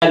र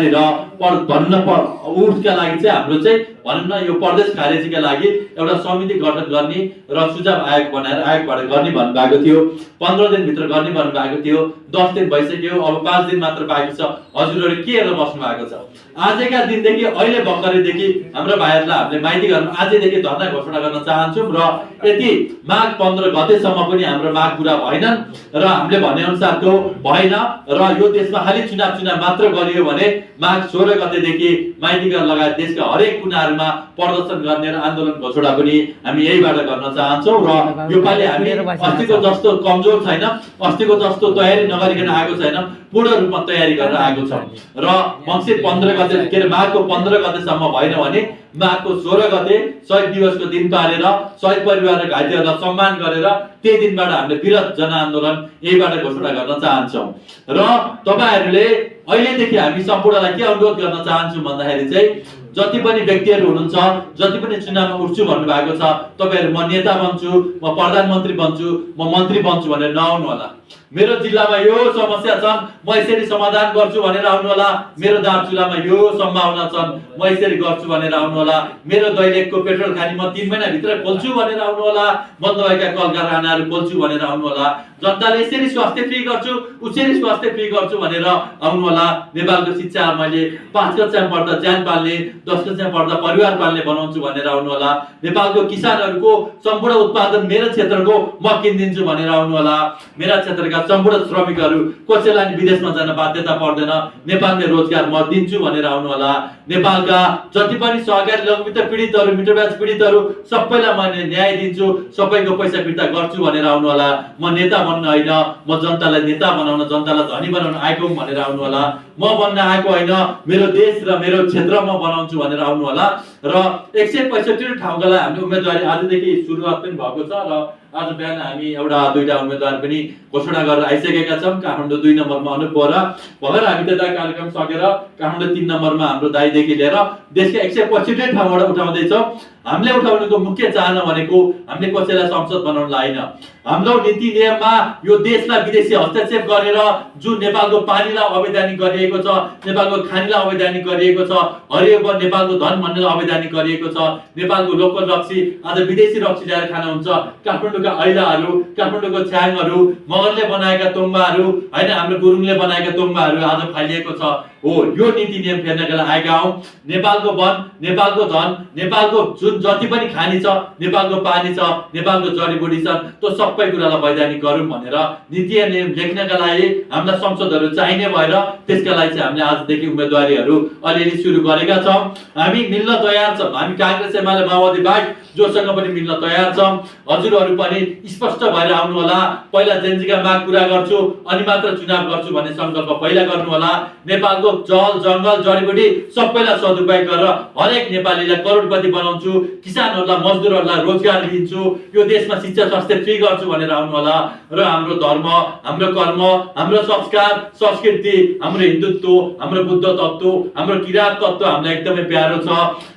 उठका लागि चाहिँ हाम्रो चाहिँ भनौँ न यो प्रदेश कार्यजीका लागि एउटा समिति गठन गर्ने र सुझाव आयोग बनाएर आयोगबाट गर्ने भन्नुभएको थियो। 15 दिनभित्र गर्ने भन्नुभएको थियो। 10 दिन भइसक्यो, अब 5 दिन मात्र बाँकी छ। हजुरहरू के हेरेर बस्नु भएको छ? आजका दिनदेखि अहिले भर्खरैदेखि हाम्रो भाइहरूलाई हामीले माइती घरमा आजैदेखि धरना घोषणा गर्न चाहन्छौँ र यदि माघ 15 गतेसम्म पनि हाम्रो माग पुरा भएनन् र हामीले भने अनुसारको भएन र यो देशमा खालि चुनाव मात्र गरियो भने माघ 16 गतेदेखि माइती घर लगायत देशका हरेक कुनाहरूमा प्रदर्शन गर्ने र आन्दोलन घोषणा पनि हामी यहीबाट गर्न चाहन्छौँ र योपालि हामी अस्तिको जस्तो कमजोर छैन, अस्तिको जस्तो तयारी नगरिकन आएको छैन, पूर्ण रूपमा तयारी गरेर आएको छौँ र मङ्सिर 15 गते के अरे माघको 15 गतेसम्म भएन भने माघको 16 गते शहीद दिवसको दिन पारेर शहीद परिवार र घाइतेहरूलाई सम्मान गरेर त्यही दिनबाट हामीले विरत जनआन्दोलन यहीबाट घोषणा गर्न चाहन्छौँ। र तपाईहरूले अहिलेदेखि हामी सम्पूर्णलाई के अनुरोध गर्न चाहन्छौँ भन्दाखेरि चाहिँ जति पनि व्यक्तिहरू हुनुहुन्छ, जति पनि चुनावमा उठ्छु भन्नुभएको छ, तपाईहरू म नेता बन्छु, म प्रधानमन्त्री बन्छु, म मन्त्री बन्छु भनेर नआउनु होला। मेरो जिल्लामा यो समस्या छन्, म यसरी समाधान गर्छु भनेर आउनु होला। मेरो दार्चुलामा यो सम्भावना छन्, म यसरी गर्छु भनेर आउनु होला। मेरो दैलेखको पेट्रोल खानी म 3 महिनाभित्र खोल्छु भनेर आउनु होला। बन्द भएका कल कारखानाहरू खोल्छु भनेर आउनु होला। जनताले यसरी स्वास्थ्य फ्री गर्छु, उसरी स्वास्थ्य फ्री गर्छु भनेर आउनु होला। नेपालको शिक्षा मैले 5 कक्षामा पढ्दा ज्यान पाल्ने, 10 कक्षामा पढ्दा परिवार पाल्ने बनाउँछु भनेर आउनु होला। नेपालको किसानहरूको सम्पूर्ण उत्पादन मेरो क्षेत्रको म किनिदिन्छु भनेर आउनु होला। मेरा क्षेत्रका सम्पूर्ण श्रमिकहरू कसैलाई विदेशमा जान बाध्यता पर्दैन, नेपालमै रोजगार म दिन्छु भनेर आउनु होला। नेपालका जति पनि सहकारी लघुवित्त पीडितहरू, मिटरब्याज पीडितहरू सबैलाई म न्याय दिन्छु, सबैको पैसा फिर्ता गर्छु भनेर आउनु होला। म नेता बन्न होइन, म जनतालाई नेता बनाउन, जनतालाई धनी बनाउन आएको भनेर आउनु होला। म बन्न आएको होइन, मेरो देश र मेरो क्षेत्र म बनाउँछु भनेर आउनु होला। र 165 ठाउँका लागि हामीले उम्मेदवारी आजदेखि सुरुवात पनि भएको छ र आज बिहान हामी एउटा दुईटा उम्मेदवार पनि घोषणा गरेर आइसकेका छौँ। काठमाडौँ 2 नम्बरमा अनुप बोहरा, भर्खर हामी त्यता कार्यक्रम सकेर काठमाडौँ 3 नम्बरमा हाम्रो दाइदेखि लिएर देशका 165 ठाउँबाट उठाउँदैछौँ। हामीले उठाउनुको मुख्य चाहना भनेको हामीले कसैलाई संसद बनाउन होइन। हाम्रो नीति नियममा यो देशलाई विदेशी हस्तक्षेप गरेर जुन नेपालको पानीलाई अवैधानिक गरिएको छ, नेपालको खानीलाई अवैधानिक गरिएको छ, हरियो वन नेपालको धन भन्नेलाई अवैधानिक गरिएको छ, नेपालको लोकल रक्सी आज विदेशी रक्सी ल्याएर खाना हुन्छ। काठमाडौँका ऐलाहरू, काठमाडौँको छ्याङहरू, मगरले बनाएका तोङ्बाहरू हैन, हाम्रो गुरुङले बनाएका तोङ्बाहरू आज फालिएको छ। हो, यो नीति नियम फेर्नका लागि आएका हौँ। नेपालको वन, नेपालको धन, नेपालको जुन जति पनि खानी छ, नेपालको पानी छ, नेपालको जडीबुटी छन्, त्यो सबै कुरालाई वैधानिक गरौँ भनेर नीति नियम लेख्नका लागि हामीलाई संसदहरू चाहिने भएर त्यसका लागि चाहिँ हामीले आजदेखि उम्मेदवारीहरू अलिअलि सुरु गरेका छौँ। हामी मिल्न तयार छौँ। हामी कांग्रेस, एमाले, माओवादी बाहेक जोसँग पनि मिल्न तयार छौँ। हजुरहरू पनि स्पष्ट भएर आउनु होला। पहिला जेनजीका माग पूरा गर्छु अनि मात्र चुनाव गर्छु भन्ने संकल्प पहिला गर्नु होला। नेपालको जल, जंगल, जडीबुटी सबैलाई सदुपयोग गरेर हरेक नेपालीलाई करोडपति बनाउँछु, किसानहरूलाई, मजदुरहरूलाई रोजगार दिन्छु, यो देशमा शिक्षा स्वास्थ्य फ्री गर्छु भनेर आउनु होला। र हाम्रो धर्म, हाम्रो कर्म, हाम्रो संस्कार, संस्कृति, हाम्रो हिन्दुत्व, हाम्रो बुद्ध तत्त्व, हाम्रो किरात तत्त्व हामीलाई एकदमै प्यारो छ।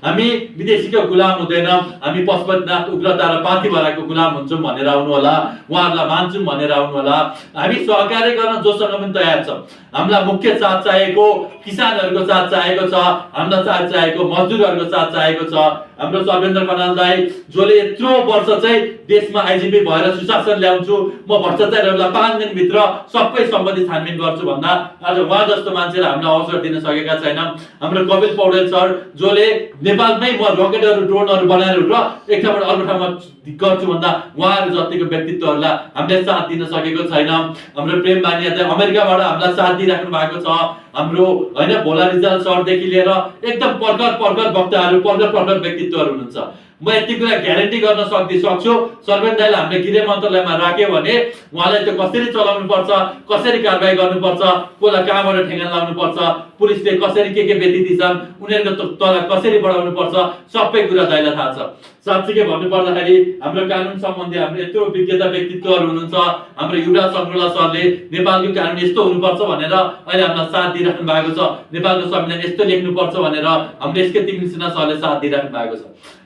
हामी विदेशीको गुलाम हुँदैनौँ, हामी पशुपतिनाथ, उग्रता र पाथिभराको गुलाम हुन्छौँ भनेर आउनु होला। उहाँहरूलाई मान्छौँ भनेर आउनु होला। हामी सहकार्य गर्न जोसँग पनि तयार छौँ। हामीलाई मुख्य साथ चाहिएको किसानहरूको साथ चाहिएको छ, हामीलाई साथ चाहिएको मजदुरहरूको साथ चाहिएको छ। हाम्रो सर्वेन्द्र खनाल दाइ जसले यत्रो वर्ष चाहिँ देशमा आइजिपी भएर सुशासन ल्याउँछु, म भ्रष्टाचारीहरूलाई 5 दिनभित्र सबै सम्पत्ति छानबिन गर्छु भन्दा आज उहाँ जस्तो मान्छेलाई हामीले अवसर दिन सकेका छैनौँ। हाम्रो कपिल पौडेल सर जसले नेपालमै म रकेटहरू, ड्रोनहरू बनाएर र एक ठाउँबाट अर्को ठाउँमा गर्छु भन्दा उहाँहरू जतिको व्यक्तित्वहरूलाई हामीले साथ दिन सकेको छैनौँ। हाम्रो प्रेम बानिया चाहिँ अमेरिकाबाट हामीलाई साथ दिइराख्नु भएको छ। हाम्रो हैन भोला रिजाल सरदेखि लिएर एकदम प्रखर वक्ताहरू, प्रखर व्यक्तित्वहरू हुनुहुन्छ। म यति कुरा ग्यारेन्टी गर्न सक्छु, सर्वेन्द्र दाइलाई हामीले गृह मन्त्रालयमा राख्यो भने उहाँलाई त्यो कसरी चलाउनु पर्छ, कसरी कारबाही गर्नुपर्छ, कसलाई कहाँबाट ठेगान लाउनु पर्छ, पुलिसले कसरी के व्यतिथि छन्, उनीहरूको तल कसरी बढाउनु पर्छ, सबै कुरा दाइलाई थाहा छ। साँच्चै भन्नु पर्दाखेरि हाम्रो कानुन सम्बन्धी हाम्रो यत्रो विज्ञता व्यक्तित्वहरू हुनुहुन्छ। हाम्रो युवराज शङ्करला सरले नेपालको कानुन यस्तो हुनुपर्छ भनेर अहिले हामीलाई साथ दिइराख्नु भएको छ। नेपालको संविधान यस्तो लेख्नुपर्छ भनेर हाम्रो एसके तिमिल सिन्हा सरले साथ दिइराख्नु भएको छ।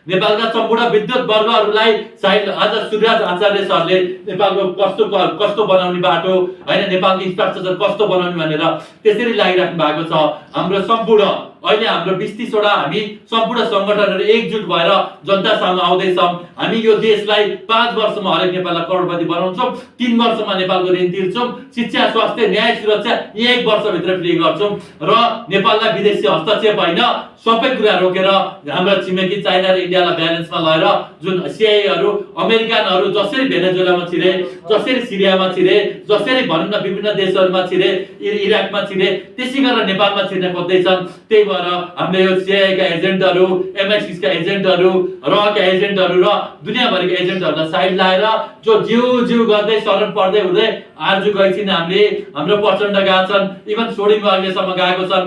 नेपालका सम्पूर्ण विद्युत वर्गहरूलाई साइड आज सूर्यराज आचार्य सरले नेपालको कस्तो बनाउने बाटो हैन नेपालको इन्फ्रास्ट्रक्चर कस्तो बनाउने भनेर त्यसरी लागिराख्नु भएको छ। हाम्रो सम्पूर्ण अहिले हाम्रो 20-30 वटा हामी सम्पूर्ण संगठनहरू एकजुट भएर जनता सामु आउँदैछौँ। हामी यो देशलाई 5 वर्षमा हरेक नेपाललाई करोडपति बनाउँछौँ, 3 वर्षमा नेपालको ऋण तिर्छौँ, शिक्षा स्वास्थ्य न्याय सुरक्षा 1 वर्षभित्र फ्री गर्छौँ र नेपाललाई विदेशी हस्तक्षेप होइन सबै कुरा रोकेर हाम्रो छिमेकी चाइना र इन्डियालाई ब्यालेन्समा लगाएर जुन सिआइएहरू अमेरिकनहरू जसरी भेनेजुएलामा छिरे, जसरी सिरियामा छिरे, जसरी भनौँ न विभिन्न देशहरूमा छिरे, इराकमा छिरे, त्यसै गरेर नेपालमा छिर्न खोज्दैछन्। त्यही भएर हामीले यो सिआइएका एजेन्टहरू, एमआई6 का एजेन्टहरू, रका एजेन्टहरू र दुनियाँभरिका एजेन्टहरूलाई साइड लाएर जो जिउ गर्दै शरण पर्दै हुँदै आज गएछिन्। हामीले हाम्रो प्रचण्ड गएका छन्, इभन सोडिङ अहिलेसम्म गएको छन्।